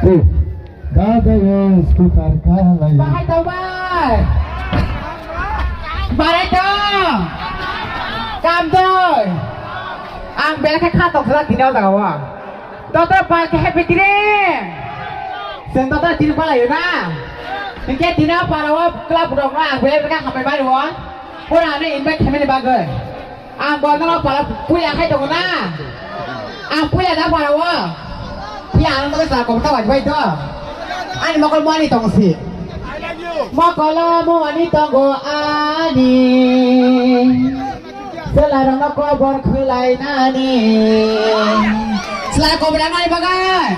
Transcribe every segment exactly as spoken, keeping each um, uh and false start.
Dadaya scooter khalai. Bahai tongbai. Barai tong. Kamdoi. Ang belai khe kha tongsa tini o jaga o. Dotor pal khe happy tini. Sen dotor tini palayo na. Hingke tini o para o club rok no ang belai khe hambai bai o. Pura ani invite khaimani bagwi. Ang bo nono pala puya khai tongo na. Ang puya da para o. Puya ang nono sa kobor ta wajbai to. Ani mokol mo ani tongo si. Mokol mo ani tongo ani. Sela rong no kobor khulai nani. Sela kobor ang ani bagai.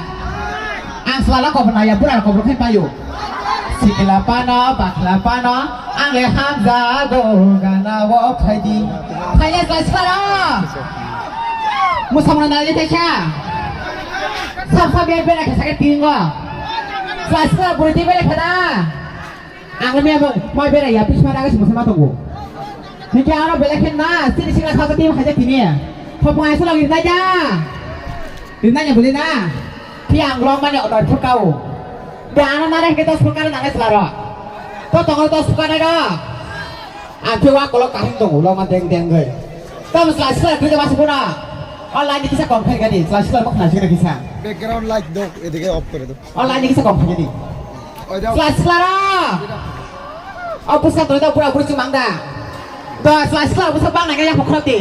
Ang sela kobor na ya pura kobor khai payo. Sikla pano, bakla pano, ang le hamjago gana o phaidi. Phaiya sela sikla ro. Musamra nai le thaisa. Sab sab ber ber khe sake tingo. Sela sikla buri ti ber khe da. Ang le mai ber ya pisma daga sima sima tongo. Hingke ano belai khe na, sini sikla sasa ti haja tini. Thopung ai selo rinai ja. Rinai ya buli na. Ti ang long mani odor phurkao. Da ano nare hingke dos phurkano nangai sela ro. To tongo dos phurkano ro. Ang phi wa kolok kahing tongo, long ma deng deng gai. Tam sela sikla kri mas puna. Online ni kisa kom khai gadi, sela sikla mok na sikla kisa. Background light do, edike off kore do. Online ni kisa kom khai gadi. Oi do. Sela sikla ro. O busa to da pura pura chumang da. Da sela sikla busa bang na ya pokhrok di.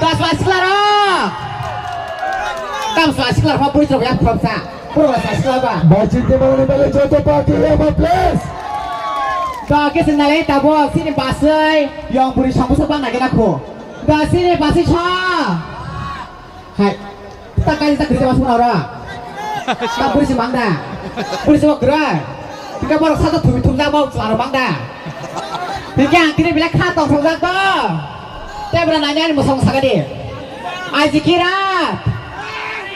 Da sela sikla ro. Kam sela sikla ro pura chumang ya pokhrok sa. Pura sela sikla ba. Bachinte mane bale joto party ya ma please. Da kisa na le tabo sini basai yang puri sambusa bang na gena kho. Da sini basai sa. Hai. Ta kai ta kri ta mas puna ora. Ta puri si mangda. Puri si mok gra. Tika borok sata thumi thum da mau sara mangda. Tika ang kini bila kha tong thong jak to. Te bra nanya ni musong sagadi. Aji kira.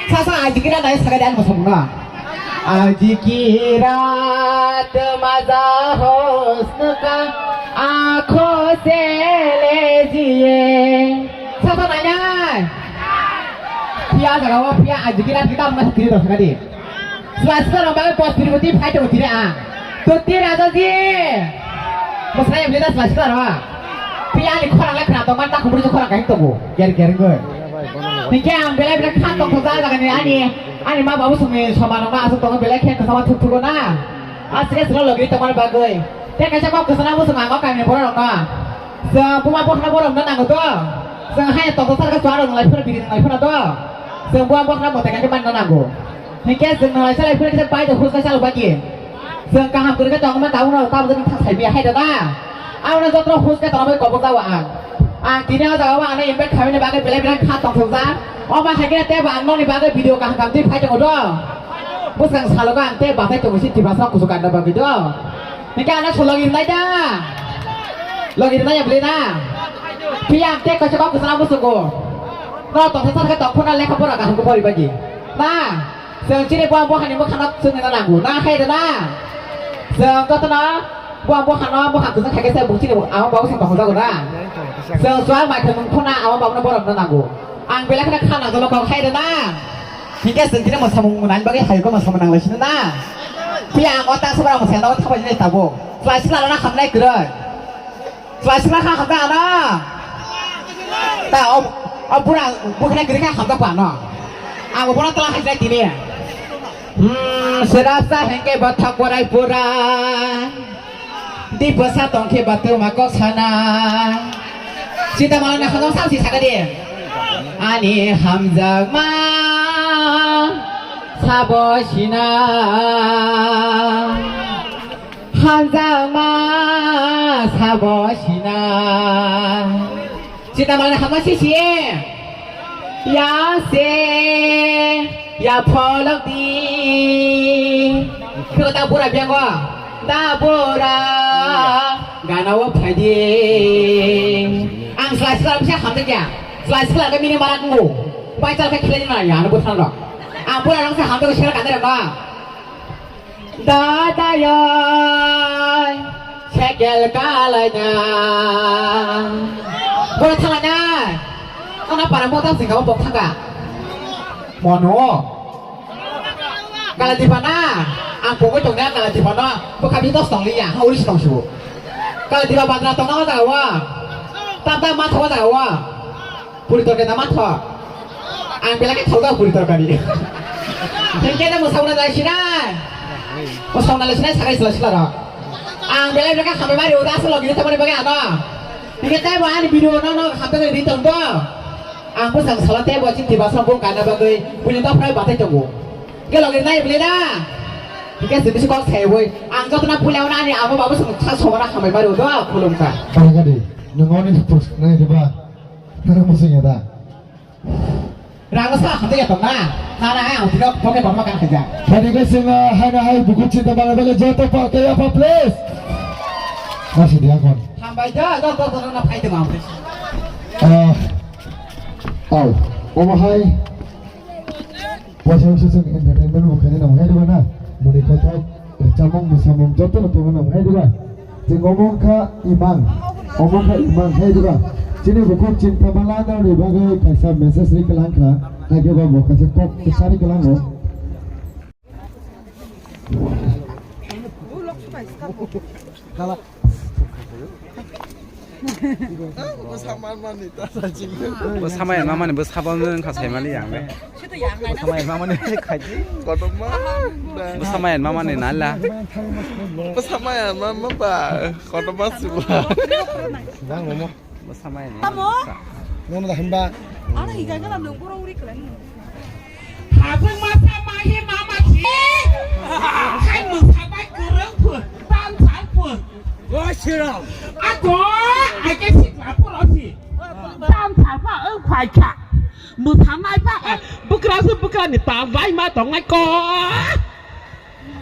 Sasa aji kira nai sagadi ani musong na. Aji kira te maza hosn ka aankhon se le jiye. Sasa nanya. Phiya jaga o phiya aji kira kita masa kiri dos kadi. Sela sela rok bagwi pos tiri bwtwi phai tongo tiri ang. To tiri raja ji. Mwsai bwlai da sela sela rok. Phiya ani khorang le khna tongma ta khumui khorang kahim tongo. Ger ger ngoi. Hingke ang belai belai kha tong thok jaga ni ani ani ma babu songni soman rok ma asuk tongo belai khe kwchama thuk thugo na. Asike sela logi tongma bagwi. Te kaisa kok kwchana bo song ang o kami ni borok rok no. Chwng buma bwkhano borok no nango do. Chwng hai tongthok sar khe chuarok nang lai phano biri nang lai phano do. Chwng buma bwkhano mwtai khe manna nango. Hinkhe chwng nang lai salai phano kisa bai do hus khe salai bagi. Chwng kaham kwrwi khe tongma tabuk no tabuk jani thang sai biya hai da na. Abo no jotro hus khe tongma bai kobok jago ang. Ang tini o jaga o ano invite khamini bagwi belai belai kha tongthok jak. Omo hai khe tei bo ang noni bagwi video kaham kaham twi phai tongo do. Bwskang salogo ang tei bathai tongo si Tiprasa kuchuk kanna bagwi do. Hinkhe ano sologi rinai da. Logi rinai ya bwlwi na. Phiya ang tei kaisa kok kwchwna muchungo. No tongsa sakhe tongphuru na lekha pora kaham khe pori bagwi. Na. Chwng chini bo bo hani mwkhano chwngna nango. Na khe da na. Chwng jotono bo bo hano mwkhang kwchwng khaikhe se bo chini amo babu se tongjago na. Chwng chuwak mai khe mung phuna amo babu no borok no nango. Ang belai kheno kha nang jolo kok hai da na. Hingke chwng tini mwsamung nani bagwi hai khe mwsamung nang lai sino na. Phiya ang o ta sabra mwsai no thabai ni tabuk. Chwla sila rok no hamnai kwrwi. Chwla sila kha hamjak ano. Ta o, o bura bukhnai kwrwi kha hamjak ba ano. Ang bo bono twla hai jai tini. Hmm, sera sa hingke bathak borai borai. Di bwsa tongkhe ba twma kok sana. Sita malana khano sa si sakadi. Ani hamjakma sabo sina. Hamjakma sabo sina. Sita malana hama sisi. Ya se ya pholok di. Khe ta bura biango. Da bura gana o phai di. Ang sila sila bisa hamjakya. Sila sila ke mini marak ngu. Pai chal ke khilai na ya no bwsang rok. Ang bura rok se hamjak sila kadar ba. Dadayoi, sekel kalaina. Boro thanglaina. Ana para mota singkabo bok thangka. Mono. Kaladipa na, ang pogwi tongna Kaladipa no, bwkha bi dos tong liya, ha uri si tong su. Kaladipa badra tong na o jaga o. Tap tap ma tho o jaga o. Puri torkari na ma tho. Ang belai khe thok da puri torkari. Hingke na mwsakna lai sinai. Mwsakna lai sinai sakai sila sila rok. Ang belai belai khe hambai mari uda asal logi tamo ni bagwi ano. Hingke tei bo ani video no no hambai ri tong do. Ang bwsang sala tei bo chini basa bo kana bagwi buini dophrai batai tongo. Hingke logi nai bwle da. Hingke se bisi kok sai boi. Ang joto na puila ani abo babu song sa somara hambai mari udo khulum kha. Bagadi, nung oni post nai diba? Nana musunya da. Rang sa hamde ya tong na. Nana ai ang tino poke bangma kan khaja. Tadi ke singa hai na hai buku cinta bala bala joto pa kaya pa please. Masih dia kon. Hambai ja, ja, ja, ja, na phai tengam. Ah. Au. Omo hai. Waisa waisa chwng entertainment bo khaina nang hai diba na? Boni kothok, rwchapmung, mwsamung joto no tongna nang hai diba? Chwng omo wngkha imang, omo wngkha imang hai diba? Chini bukhuk chini tama lanani bagwi kaisa message ri kwlang kha, haikhe bo bo kaisa kok kwsa ri kwlango. Bwsa man mani ta sa ching. Bwsa mai ma mani bwsa bo wng kha sai mali yang le. Bwsa mai ma mani khai di. Kotorma. Bwsa mai ma mani na la. Bwsa mai ma ma ba. Kotorma sula. Bwsa mai. Tamo? Nono da hamba. Ana higa gana nung boro uri klan. Hajung masa mahi mama si. Hai musabai kereng pun, tansal pun. Go siram. Ago, ake sikla pun osi. Tansal pa eng paika. Musanai pa, eh, bukra su bukra ni pa vai ma tongai ko.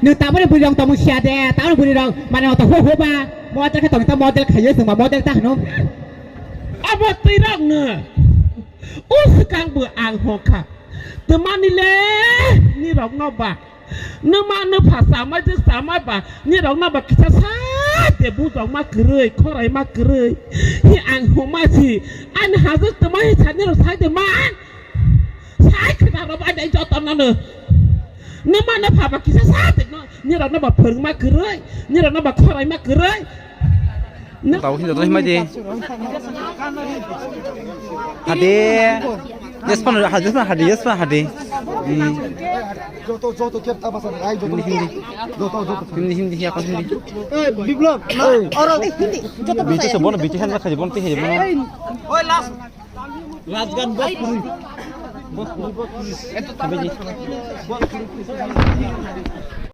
Nung taboni bwrwi rong tongmung siya de, taboni bwrwi rong mane oto ho ho ba, model khe tongwi ta model khayo chwng ba model ta hwno. Abo twi rok no. O swkang bo ang hokha. Twmani le ni rok no ba. Numa nupha samai je samai ba, ni rok no ba kisa sa de bu rok ma kwrwi, khorai ma kwrwi. Hi ang homa si, ani hajak twmai sa ni rok sai de man. Sai khwna rok bai dai joto no no. Numa nupha ba kisa sa de no. Nirok no ba phwrwngma kwrwi, nirok no ba khoraima kwrwi. Tau hinda tau himai di. Hadi. Yes pan hadi, yes pan hadi, yes pan hadi. Hmm. Joto, joto kep ta basa ai joto. Hindi, hindi. Joto, joto. Hindi, hindi, ya kan hindi. Eh, Biplop, oro. Hindi, joto. Biti se bono, biti han rakha bono, tihe bono. Oi, last. Last gun bos kuri. Bos kuri, bos kuri. Eto tabe ji.